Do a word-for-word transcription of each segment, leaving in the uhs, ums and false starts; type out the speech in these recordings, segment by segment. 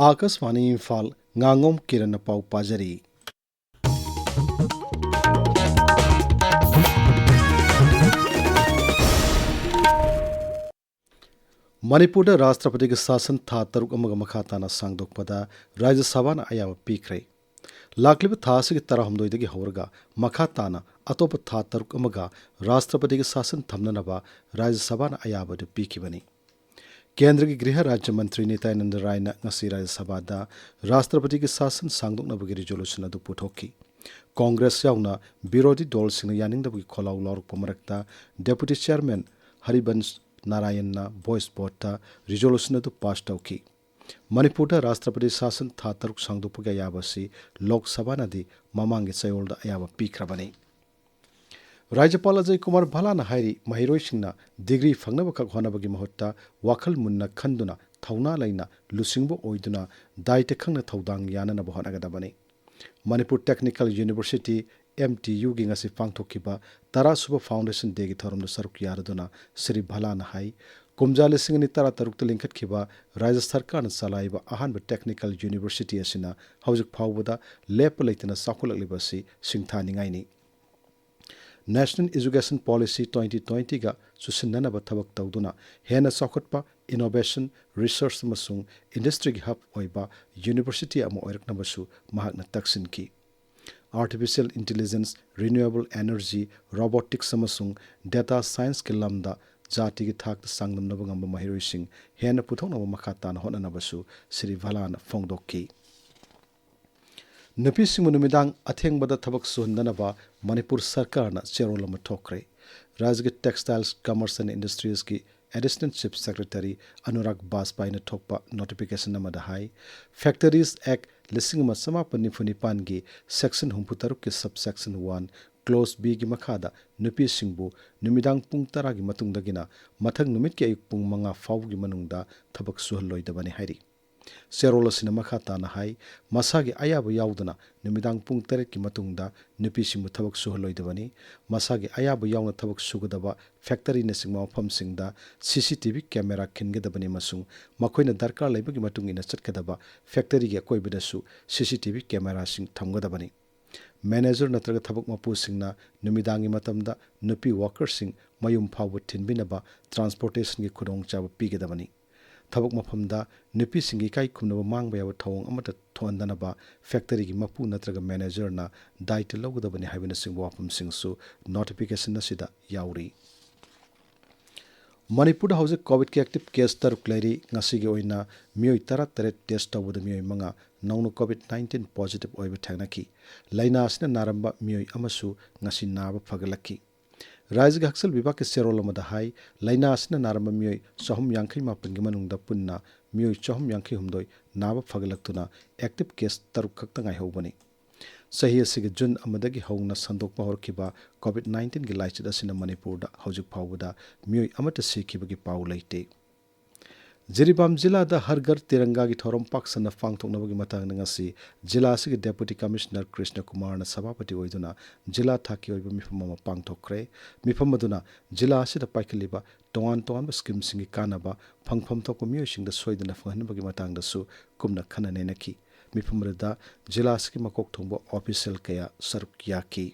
ꯑꯥꯀꯥꯁꯕꯥꯅꯤ ꯏꯝꯐꯥꯜ, ꯉꯥꯉꯣꯝ ꯀꯤꯔꯟꯅ ꯄꯥꯎ ꯄꯥꯖꯔꯤ꯫ ꯃꯅꯤꯄꯨꯔꯗ ꯔꯥꯁꯇ꯭ꯔꯄꯇꯤꯒꯤ ꯁꯥꯁꯟ ꯊꯥ ꯇꯔꯨꯛ ꯑꯃꯒ ꯃꯈꯥ ꯇꯥꯅ ꯁꯥꯡꯗꯣꯛꯄꯗ ꯔꯥꯖ꯭ꯌ ꯁꯚꯥꯅ ꯑꯌꯥꯕ ꯄꯤꯈ꯭ꯔꯦ꯫ ꯂꯥꯛꯂꯤꯕ ꯊꯥ ꯑꯁꯤꯒꯤ ꯇꯔꯥꯍꯨꯝꯗꯣꯏꯗꯒꯤ ꯍꯧꯔꯒ ꯃꯈꯥ ꯇꯥꯅ ꯑꯇꯣꯞꯄ ꯊꯥ ꯇꯔꯨꯛ ꯑꯃꯒ ꯔꯥꯁꯇ꯭ꯔꯄꯇꯤꯒꯤ ꯁꯥꯁꯟ ꯊꯝꯅꯅꯕ ꯔꯥꯖ꯭ꯌ ꯁꯚꯥꯅ ꯑꯌꯥꯕ ꯑꯗꯨ ꯄꯤꯈꯤꯕꯅꯤ꯫ ꯀꯦꯟꯗ꯭ꯔꯒꯤ ꯒ꯭ꯔꯤꯍ ꯔꯥꯖ꯭ꯌ ꯃꯟꯇ꯭ꯔꯤ ꯅꯤꯇꯌꯥꯅꯟꯗ ꯔꯥꯏꯅ ꯉꯁꯤ ꯔꯥꯖ꯭ꯌ ꯁꯚꯥꯗ ꯔꯥꯁꯇ꯭ꯔꯄꯇꯤꯒꯤ ꯁꯥꯁꯟ ꯁꯥꯡꯗꯣꯛꯅꯕꯒꯤ ꯔꯤꯖꯣꯂꯨꯁꯟ ꯑꯗꯨ ꯄꯨꯊꯣꯛꯈꯤ꯫ ꯀꯣꯡꯒ꯭ꯔꯦꯁ ꯌꯥꯎꯅ ꯕꯤꯔꯣꯙꯤ ꯗꯣꯜꯁꯤꯡꯅ ꯌꯥꯅꯤꯡꯗꯕꯒꯤ ꯈꯣꯜꯂꯥꯎ ꯂꯥꯎꯔꯛꯄ ꯃꯔꯛꯇ ꯗꯦꯄꯨꯇꯤ ꯆꯤꯌꯔꯃꯦꯟ ꯍꯔꯤꯕꯟꯁ ꯅꯥꯔꯥꯌꯟꯅ ꯚꯣꯏꯁ ꯚꯣꯠꯇ ꯔꯤꯖꯣꯂꯨꯁꯟ ꯑꯗꯨ ꯄꯥꯁ ꯇꯧꯈꯤ꯫ ꯃꯅꯤꯄꯨꯔꯗ ꯔꯥꯁꯇ꯭ꯔꯄꯇꯤ ꯁꯥꯁꯟ ꯊꯥ ꯇꯔꯨꯛ ꯁꯥꯡꯗꯣꯛꯄꯒꯤ ꯑꯌꯥꯕ ꯑꯁꯤ ꯂꯣꯛ ꯁꯚꯥꯅꯗꯤ ꯃꯃꯥꯡꯒꯤ ꯆꯌꯣꯜꯗ ꯑꯌꯥꯕ ꯄꯤꯈ꯭ꯔꯕꯅꯤ꯫ ꯔꯥꯖ꯭ꯌꯄꯥꯜ ꯑꯖꯌ ꯀꯨꯃꯥꯔ ꯚꯜꯂꯥꯅ ꯍꯥꯏꯔꯤ, ꯃꯍꯩꯔꯣꯏꯁꯤꯡꯅ ꯗꯤꯒ꯭ꯔꯤ ꯐꯪꯅꯕꯈꯛ ꯍꯣꯠꯅꯕꯒꯤ ꯃꯍꯨꯠꯇ ꯋꯥꯈꯜ ꯃꯨꯟꯅ ꯈꯟꯗꯨꯅ, ꯊꯧꯅꯥ ꯂꯩꯅ ꯂꯨꯆꯤꯡꯕ ꯑꯣꯏꯗꯨꯅ ꯗꯥꯏꯇ ꯈꯪꯅ ꯊꯧꯗꯥꯡ ꯌꯥꯅꯅꯕ ꯍꯣꯠꯅꯒꯗꯕꯅꯤ꯫ Manipur technical university, M T ꯌꯨꯒꯤ ꯉꯁꯤ ꯄꯥꯡꯊꯣꯛꯈꯤꯕ ꯇꯔꯥꯁꯨꯕ ꯐꯥꯎꯟꯗꯦꯁꯟ ꯗꯦꯒꯤ ꯊꯧꯔꯝꯗ ꯁꯔꯨꯛ ꯌꯥꯔꯗꯨꯅ ꯁ꯭ꯔꯤ ꯚꯜꯂꯥꯅ ꯍꯥꯏ, ꯀꯨꯝꯖꯥ ꯂꯤꯁꯤꯡ ꯑꯅꯤ ꯇꯔꯥꯇꯔꯨꯛꯇ ꯂꯤꯡꯈꯠꯈꯤꯕ ꯔꯥꯖ꯭ꯌ ꯁꯔꯀꯥꯔꯅ ꯆꯂꯥꯏꯕ ꯑꯍꯥꯟꯕ ꯇꯦꯛꯅꯤꯀꯦꯜ ꯌꯨꯅꯤꯚꯔꯁꯤꯇꯤ ꯑꯁꯤꯅ ꯍꯧꯖꯤꯛ ꯐꯥꯎꯕꯗ ꯂꯦꯞꯄ ꯂꯩꯇꯅ ꯆꯥꯎꯈꯠꯂꯛꯂꯤꯕ ꯑꯁꯤ ꯁꯤꯡꯊꯥꯅꯤꯡꯉꯥꯏꯅꯤ꯫ ꯅꯦꯁꯅꯦꯜ ꯏꯖꯨꯀꯦꯁꯟ ꯄꯣꯂꯤꯁꯤ ꯇ꯭ꯋꯦꯟꯇꯤ ꯇ꯭ꯋꯦꯟꯇꯤꯒ ꯆꯨꯁꯤꯟꯅꯅꯕ ꯊꯕꯛ ꯇꯧꯗꯨꯅ ꯍꯦꯟꯅ ꯆꯥꯎꯈꯠꯄ, ꯏꯅꯣꯚꯦꯁꯟ, ꯔꯤꯁꯔꯆ ꯑꯃꯁꯨꯡ ꯏꯟꯗꯁꯇ꯭ꯔꯤꯒꯤ ꯍꯕ ꯑꯣꯏꯕ ꯌꯨꯅꯤꯚꯔꯁꯤꯇꯤ ꯑꯃ ꯑꯣꯏꯔꯛꯅꯕꯁꯨ ꯃꯍꯥꯛꯅ ꯇꯛꯁꯤꯟꯈꯤ꯫ Artificial intelligence, renewable energy, robotics ꯑꯃꯁꯨꯡ ꯗꯦꯇꯥ ꯁꯥꯏꯟꯁꯀꯤ ꯂꯝꯗ ꯖꯥꯇꯤꯒꯤ ꯊꯥꯛꯇ ꯆꯥꯡꯗꯝꯅꯕ ꯉꯝꯕ ꯃꯍꯩꯔꯣꯏꯁꯤꯡ ꯍꯦꯟꯅ ꯄꯨꯊꯣꯛꯅꯕ ꯃꯈꯥ ꯇꯥꯅ ꯍꯣꯠꯅꯅꯕꯁꯨ ꯁ꯭ꯔꯤ ꯚꯜꯂꯥꯅ ꯐꯣꯡꯗꯣꯛꯈꯤ꯫ ꯅꯨꯄꯤꯁꯤꯡꯕꯨ ꯅꯨꯃꯤꯗꯥꯡ ꯑꯊꯦꯡꯕꯗ ꯊꯕꯛ ꯁꯨꯍꯟꯗꯅꯕ ꯃꯅꯤꯄꯨꯔ ꯁꯔꯀꯥꯔꯅ ꯆꯦꯔꯣꯜ ꯑꯃ ꯊꯣꯛꯈ꯭ꯔꯦ꯫ ꯔꯥꯖ꯭ꯌꯒꯤ Textiles, Commerce and Industriesꯀꯤ Additional Chief Secretary Anurag ꯕꯥꯖꯄꯥꯏꯅ ꯊꯣꯛꯄ ꯅꯣꯇꯤꯐꯤꯀꯦꯁꯟ ꯑꯃꯗ ꯍꯥꯏ, Factories Act ꯂꯤꯁꯤꯡ ꯑꯃ ꯆꯃꯥꯄꯟ ꯅꯤꯐꯨ ꯅꯤꯄꯥꯟꯒꯤ section ꯍꯨꯝꯐꯨ ꯇꯔꯨꯛꯀꯤ subsection one, clause Bꯒꯤ ꯃꯈꯥꯗ ꯅꯨꯄꯤꯁꯤꯡꯕꯨ ꯅꯨꯃꯤꯗꯥꯡ ꯄꯨꯡ ꯇꯔꯥꯒꯤ ꯃꯇꯨꯡꯗꯒꯤꯅ ꯃꯊꯪ ꯅꯨꯃꯤꯠꯀꯤ ꯑꯌꯨꯛ ꯄꯨꯡ ꯃꯉꯥ ꯐꯥꯎꯕꯒꯤ ꯃꯅꯨꯡꯗ ꯊꯕꯛ ꯁꯨꯍꯜꯂꯣꯏꯗꯕꯅꯤ ꯍꯥꯏꯔꯤ꯫ ꯆꯦꯔꯣꯜ ꯑꯁꯤꯅ ꯃꯈꯥ ꯇꯥꯅ ꯍꯥꯏ, ꯃꯁꯥꯒꯤ ꯑꯌꯥꯕ ꯌꯥꯎꯗꯅ ꯅꯨꯃꯤꯗꯥꯡ ꯄꯨꯡ ꯇꯔꯦꯠꯀꯤ ꯃꯇꯨꯡꯗ ꯅꯨꯄꯤꯁꯤꯡꯕꯨ ꯊꯕꯛ ꯁꯨꯍꯜꯂꯣꯏꯗꯕꯅꯤ꯫ ꯃꯁꯥꯒꯤ ꯑꯌꯥꯕ ꯌꯥꯎꯅ ꯊꯕꯛ ꯁꯨꯒꯗꯕ ꯐꯦꯛꯇꯔꯤꯅꯆꯤꯡꯕ ꯃꯐꯝꯁꯤꯡꯗ ꯁꯤ ꯁꯤ ꯇꯤ ꯚꯤ ꯀꯦꯃꯦꯔꯥ ꯈꯤꯟꯒꯗꯕꯅꯤ ꯑꯃꯁꯨꯡ ꯃꯈꯣꯏꯅ ꯗꯔꯀꯥꯔ ꯂꯩꯕꯒꯤ ꯃꯇꯨꯡ ꯏꯟꯅ ꯆꯠꯀꯗꯕ ꯐꯦꯛꯇꯔꯤꯒꯤ ꯑꯀꯣꯏꯕꯗꯁꯨ ꯁꯤ ꯁꯤ ꯇꯤ ꯚꯤ ꯀꯦꯃꯦꯔꯥꯁꯤꯡ ꯊꯝꯒꯗꯕꯅꯤ꯫ ꯃꯦꯅꯦꯖꯔ ꯅꯠꯇ꯭ꯔꯒ ꯊꯕꯛ ꯃꯄꯨꯁꯤꯡꯅ ꯅꯨꯃꯤꯗꯥꯡꯒꯤ ꯃꯇꯝꯗ ꯅꯨꯄꯤ ꯋꯥꯀꯔꯁꯤꯡ ꯃꯌꯨꯝ ꯐꯥꯎꯕ ꯊꯤꯟꯕꯤꯅꯕ ꯇ꯭ꯔꯥꯟꯁꯄꯣꯔꯇꯦꯁꯟꯒꯤ ꯈꯨꯗꯣꯡꯆꯥꯕ ꯄꯤꯒꯗꯕꯅꯤ꯫ ꯊꯕꯛ ꯃꯐꯝꯗ ꯅꯨꯄꯤꯁꯤꯡꯒꯤ ꯏꯀꯥꯏ ꯈꯨꯝꯅꯕ ꯃꯥꯡꯕ ꯌꯥꯕ ꯊꯧꯑꯣꯡ ꯑꯃꯠꯇ ꯊꯣꯛꯍꯟꯗꯅꯕ ꯐꯦꯛꯇꯔꯤꯒꯤ ꯃꯄꯨ ꯅꯠꯇ꯭ꯔꯒ ꯃꯦꯅꯦꯖꯔꯅ ꯗꯥꯏꯇ ꯂꯧꯒꯗꯕꯅꯤ ꯍꯥꯏꯕꯅꯆꯤꯡꯕ ꯋꯥꯐꯝꯁꯤꯡꯁꯨ ꯅꯣꯇꯤꯐꯤꯀꯦꯁꯟ ꯑꯁꯤꯗ ꯌꯥꯎꯔꯤ꯫ ꯃꯅꯤꯄꯨꯔꯗ ꯍꯧꯖꯤꯛ ꯀꯣꯚꯤꯗꯀꯤ ꯑꯦꯛꯇꯤꯚ ꯀꯦꯁ ꯇꯔꯨꯛ ꯂꯩꯔꯤ꯫ ꯉꯁꯤꯒꯤ ꯑꯣꯏꯅ ꯃꯤꯑꯣꯏ ꯇꯔꯥꯇꯔꯦꯠ ꯇꯦꯁ ꯇꯧꯕꯗ ꯃꯤꯑꯣꯏ ꯃꯉꯥ ꯅꯧꯅ ꯀꯣꯚꯤꯗ ꯅꯥꯏꯟꯇꯤꯟ ꯄꯣꯖꯤꯇꯤꯚ ꯑꯣꯏꯕ ꯊꯦꯡꯅꯈꯤ꯫ ꯂꯥꯏꯅꯥ ꯑꯁꯤꯅ ꯅꯥꯔꯝꯕ ꯃꯤꯑꯣꯏ ꯑꯃꯁꯨ ꯉꯁꯤ ꯅꯥꯕ ꯐꯒꯠꯂꯛꯈꯤ꯫ ꯔꯥꯖ꯭ꯌꯒꯤ ꯍꯛꯁꯦꯜ ꯕꯤꯚꯥꯒꯀꯤ ꯆꯦꯔꯣꯜ ꯑꯃꯗ ꯍꯥꯏ, ꯂꯥꯏꯅꯥ ꯑꯁꯤꯅ ꯅꯥꯔꯝꯕ ꯃꯤꯑꯣꯏ ꯆꯍꯨꯝ ꯌꯥꯡꯈꯩ ꯃꯥꯄꯟꯒꯤ ꯃꯅꯨꯡꯗ ꯄꯨꯟꯅ ꯃꯤꯑꯣꯏ ꯆꯍꯨꯝ ꯌꯥꯡꯈꯩ ꯍꯨꯝꯗꯣꯏ ꯅꯥꯕ ꯐꯒꯠꯂꯛꯇꯨꯅ ꯑꯦꯛꯇꯤꯚ ꯀꯦꯁ ꯇꯔꯨꯛ ꯈꯛꯇ ꯉꯥꯏꯍꯧꯕꯅꯤ꯫ ꯆꯍꯤ ꯑꯁꯤꯒꯤ ꯖꯨꯟ ꯑꯃꯗꯒꯤ ꯍꯧꯅ ꯁꯟꯗꯣꯛꯄ ꯍꯧꯔꯛꯈꯤꯕ ꯀꯣꯚꯤꯗ ꯅꯥꯏꯟꯇꯤꯟꯒꯤ ꯂꯥꯏꯆꯠ ꯑꯁꯤꯅ ꯃꯅꯤꯄꯨꯔꯗ ꯍꯧꯖꯤꯛ ꯐꯥꯎꯕꯗ ꯃꯤꯑꯣꯏ ꯑꯃꯠꯇ ꯁꯤꯈꯤꯕꯒꯤ ꯄꯥꯎ ꯂꯩꯇꯦ꯫ ꯖꯤꯔꯤꯕꯥꯝ ꯖꯤꯂꯥꯗ ꯍꯔ ꯘꯔ ꯇꯤꯔꯪꯒꯥꯒꯤ ꯊꯧꯔꯝ ꯄꯥꯛ ꯁꯟꯅ ꯄꯥꯡꯊꯣꯛꯅꯕꯒꯤ ꯃꯇꯥꯡꯗ ꯉꯁꯤ ꯖꯤꯂꯥ ꯑꯁꯤꯒꯤ ꯗꯦꯄꯨꯇꯤ ꯀꯃꯤꯁꯅꯔ ꯀ꯭ꯔꯤꯁꯅ ꯀꯨꯃꯥꯔꯅ ꯁꯚꯥꯄꯇꯤ ꯑꯣꯏꯗꯨꯅ ꯖꯤꯂꯥ ꯊꯥꯛꯀꯤ ꯑꯣꯏꯕ ꯃꯤꯐꯝ ꯑꯃ ꯄꯥꯡꯊꯣꯛꯈ꯭ꯔꯦ꯫ ꯃꯤꯐꯝ ꯑꯗꯨꯅ ꯖꯤꯂꯥ ꯑꯁꯤꯗ ꯄꯥꯏꯈꯠꯂꯤꯕ ꯇꯣꯉꯥꯟ ꯇꯣꯉꯥꯟꯕ ꯁ꯭ꯀꯤꯝꯁꯤꯡꯒꯤ ꯀꯥꯟꯅꯕ ꯐꯪꯐꯝ ꯊꯣꯛꯄ ꯃꯤꯑꯣꯏꯁꯤꯡꯗ ꯁꯣꯏꯗꯅ ꯐꯪꯍꯟꯕꯒꯤ ꯃꯇꯥꯡꯗꯁꯨ ꯀꯨꯞꯅ ꯈꯟꯅ ꯅꯩꯅꯈꯤ꯫ ꯃꯤꯐꯝ ꯑꯗꯨꯗ ꯖꯤꯂꯥ ꯑꯁꯤꯒꯤ ꯃꯀꯣꯛ ꯊꯣꯡꯕ ꯑꯣꯐꯤꯁꯤꯌꯦꯜ ꯀꯌꯥ ꯁꯔꯨꯛ ꯌꯥꯈꯤ꯫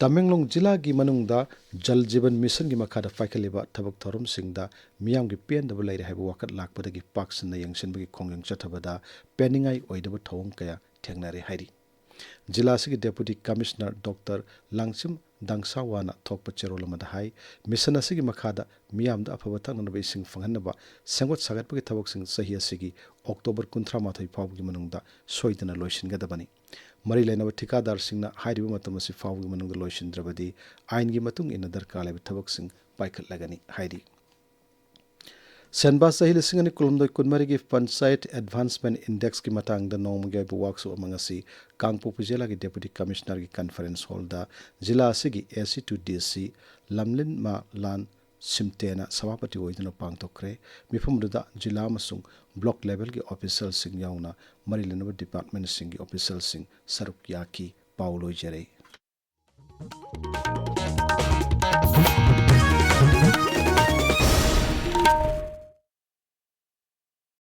ꯇꯃꯦꯡꯂꯣꯡ ꯖꯤꯂꯥꯒꯤ ꯃꯅꯨꯡꯗ ꯖꯜ ꯖꯤꯕꯟ ꯃꯤꯁꯟꯒꯤ ꯃꯈꯥꯗ ꯄꯥꯏꯈꯠꯂꯤꯕ ꯊꯕꯛ ꯊꯧꯔꯝꯁꯤꯡꯗ ꯃꯤꯌꯥꯝꯒꯤ ꯄꯦꯟꯗꯕ ꯂꯩꯔꯦ ꯍꯥꯏꯕ ꯋꯥꯀꯠ ꯂꯥꯛꯄꯗꯒꯤ ꯄꯥꯛ ꯁꯟꯅ ꯌꯦꯡꯁꯤꯟꯕꯒꯤ ꯈꯣꯡꯖꯪ ꯆꯠꯊꯕꯗ ꯄꯦꯟꯅꯤꯡꯉꯥꯏ ꯑꯣꯏꯗꯕ ꯊꯧꯑꯣꯡ ꯀꯌꯥ ꯊꯦꯡꯅꯔꯦ ꯍꯥꯏꯔꯤ꯫ ꯖꯤꯂꯥ ꯑꯁꯤꯒꯤ ꯗꯦꯄꯨꯇꯤ ꯀꯃꯤꯁꯅꯔ ꯗꯣꯛꯇꯔ ꯂꯥꯡꯆꯤꯝ ꯗꯥꯡꯁꯥꯋꯥꯅ ꯊꯣꯛꯄ ꯆꯦꯔꯣꯜ ꯑꯃꯗ ꯍꯥꯏ, ꯃꯤꯁꯟ ꯑꯁꯤꯒꯤ ꯃꯈꯥꯗ ꯃꯤꯌꯥꯝꯗ ꯑꯐꯕ ꯊꯛꯅꯅꯕ ꯏꯁꯤꯡ ꯐꯪꯍꯟꯅꯕ ꯁꯦꯝꯒꯠ ꯁꯥꯒꯠꯄꯒꯤ ꯊꯕꯛꯁꯤꯡ ꯆꯍꯤ ꯑꯁꯤꯒꯤ ꯑꯣꯛꯇꯣꯕꯔ ꯀꯨꯟꯊ꯭ꯔꯥ ꯃꯥꯊꯣꯏ ꯐꯥꯎꯕꯒꯤ ꯃꯅꯨꯡꯗ ꯁꯣꯏꯗꯅ ꯂꯣꯏꯁꯤꯟꯒꯗꯕꯅꯤ꯫ ꯃꯔꯤ ꯂꯩꯅꯕ ꯊꯤꯀꯥꯗꯥꯔꯁꯤꯡꯅ ꯍꯥꯏꯔꯤꯕ ꯃꯇꯝ ꯑꯁꯤ ꯐꯥꯎꯕꯒꯤ ꯃꯅꯨꯡꯗ ꯂꯣꯏꯁꯤꯟꯗ꯭ꯔꯕꯗꯤ ꯑꯥꯏꯟꯒꯤ ꯃꯇꯨꯡ ꯏꯟꯅ ꯗꯔꯀꯥꯔ ꯂꯩꯕ ꯊꯕꯛꯁꯤꯡ ꯄꯥꯏꯈꯠꯂꯒꯅꯤ ꯍꯥꯏꯔꯤ꯫ ꯁꯦꯟꯕꯥ ꯆꯍꯤ ꯂꯤꯁꯤꯡ ꯑꯅꯤ ꯀꯨꯟꯍꯨꯝꯗꯣꯏ ꯀꯨꯟꯃꯔꯤꯒꯤ ꯄꯟꯆꯥꯌꯠ ꯑꯦꯗꯚꯥꯟꯁꯃꯦꯟ ꯏꯟꯗꯦꯛꯁꯀꯤ ꯃꯇꯥꯡꯗ ꯅꯣꯡꯃꯒꯤ ꯑꯣꯏꯕ ꯋꯥꯛꯁꯣꯞ ꯑꯃ ꯉꯁꯤ ꯀꯥꯡꯄꯣꯛꯄꯤ ꯖꯤꯂꯥꯒꯤ ꯗꯦꯄꯨꯇꯤ ꯀꯃꯤꯁꯅꯔꯒꯤ ꯀꯟꯐꯔꯦꯟꯁ ꯍꯣꯜꯗ ꯖꯤꯂꯥ ꯑꯁꯤꯒꯤ ꯑꯦ ꯁꯤ ꯇꯨ ꯗꯤ ꯁꯤ ꯂꯝꯂꯤꯟꯃꯥ ꯂꯥꯟ ꯁꯤꯝꯇꯦꯅ ꯁꯚꯥꯄꯇꯤ ꯑꯣꯏꯗꯨꯅ ꯄꯥꯡꯊꯣꯛꯈ꯭ꯔꯦ꯫ ꯃꯤꯐꯝ ꯑꯗꯨꯗ ꯖꯤꯂꯥ ꯑꯃꯁꯨꯡ ꯕ꯭ꯂꯣꯛ ꯂꯦꯚꯦꯜꯒꯤ ꯑꯣꯐꯤꯁꯤꯌꯦꯜꯁꯤꯡ ꯌꯥꯎꯅ ꯃꯔꯤ ꯂꯩꯅꯕ ꯗꯤꯄꯥꯔꯠꯃꯦꯟꯁꯤꯡꯒꯤ ꯑꯣꯐꯤꯁꯤꯌꯦꯜꯁꯤꯡ ꯁꯔꯨꯛ ꯌꯥꯈꯤ꯫ ꯄꯥꯎ ꯂꯣꯏꯖꯔꯦ꯫